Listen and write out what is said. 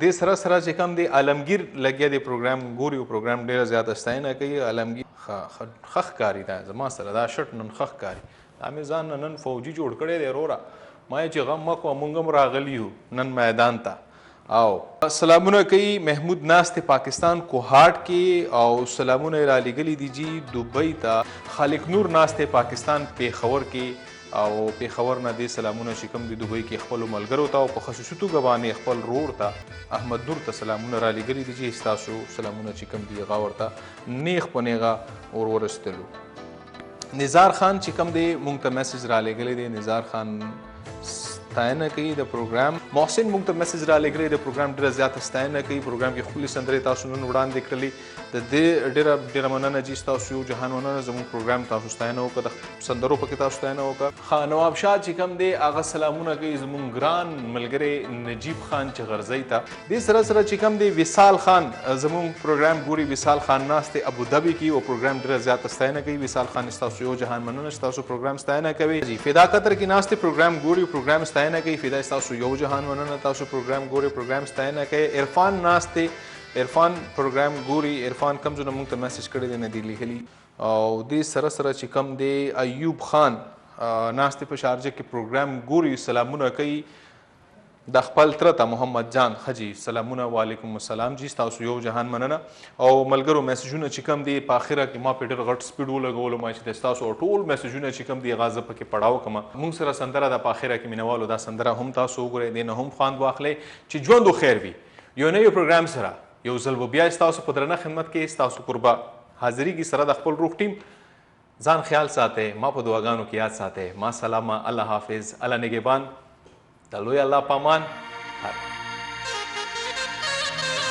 دې سره سره چې کوم دی عالمگیر لګیا دی پروګرام ګوري او پروګرام ډیره زیاته ستاینه کوي. عالمگیر ښه ښکاري، دا زما سره دا شرټ نن ښه ښکاري، دا مې ځان نه نن فوجي جوړ کړی دی وروره. ما یې چې غم مه کوه، مونږ هم راغلي یو نن میدان ته. او سلامونه کوي محمود ناست پاکستان کوهاټ کې، او سلامونه یې رالیږلي دي جي دوبۍ ته. خالق نور ناست پاکستان پېښور کې، او پېښور نه دې سلامونه چې کوم دي دوبۍ کې خپلو ملګرو ته او په خصوصي توګه باندې خپل رور ته احمد نور ته سلامونه رالیږلي دي چې ستاسو سلامونه چې کوم دي هغه ورته نیغ په نیغه ور ورستلو. نزار خان چې کوم دی مونږ ته میسج رالیږلی دی، نزار خان ستاینه کوي د پروګرام. محسن مونږ ته میسج رالیږلی د پروګرام ډېره زیاته ستاینه کوي، پروګرام کې ښکلې سندرې تاسو نن وړاندې کړلې، د دې ډېره ډېره مننه جي، ستاسو یو جهان مننه. زموږ پروګرام تاسو ستاینه وکړه، د سندرو پکې تاسو ستاینه وکړه. ښه نواب شاه چې کوم دی هغه سلامونه کوي زموږ ګران ملګری نجیب خان چې غرزی ته. دې سره سره چې کوم دی وصال خان زموږ پروګرام ګوري، وصال خان ناست دی ابوظبي کې او پروګرام ډېره زیاته ستاینه کوي. وصال خان ستاسو یو جهان مننه چې تاسو پروګرام ستاینه کوي. جي فدا قطر کې ناست دی پروګرام ګوري پروګرام ستاینه کوي. فدا ستاسو یو جهان مننه، تاسو پروګرام ګوري پروګرام ستاینه کوي. عرفان ناست دی، عرفان پروګرام ګوري. عرفان کوم ځای نه موږ ته میسج کړی دی نه دی لیکلی. او دې سره سره چې کوم دی ایوب خان ناست دی په شارجه کې پروګرام ګوري، سلامونه کوي د خپل تره ته محمد جان. ښه جي سلامونه، وعلیکم السلام جي، ستاسو یو جهان مننه. او ملګرو میسجونه چې کوم دی په اخره کې ما په ډېر غټ سپیډ ولګولو، ما چې د ستاسو ټول میسجونه چې کوم دی هغه زه پکې پړاو کړم. موږ سره سندره ده په اخره کې مینوالو، دا سندره هم تاسو وګورئ، دې نه هم خوند واخلئ چې ژوند و خیر وي. یو نوی پروګرام سره یو ځل به بیا ستاسو په درنه خدمت کې ستاسو کوربه حاضرېږي سره د خپل روغ ټیم. ځان خیال ساتئ، ما په دعاګانو کې یاد ساتئ. ما سلامه، الله حافظ، الله نگهبان، د لوی الله پامان.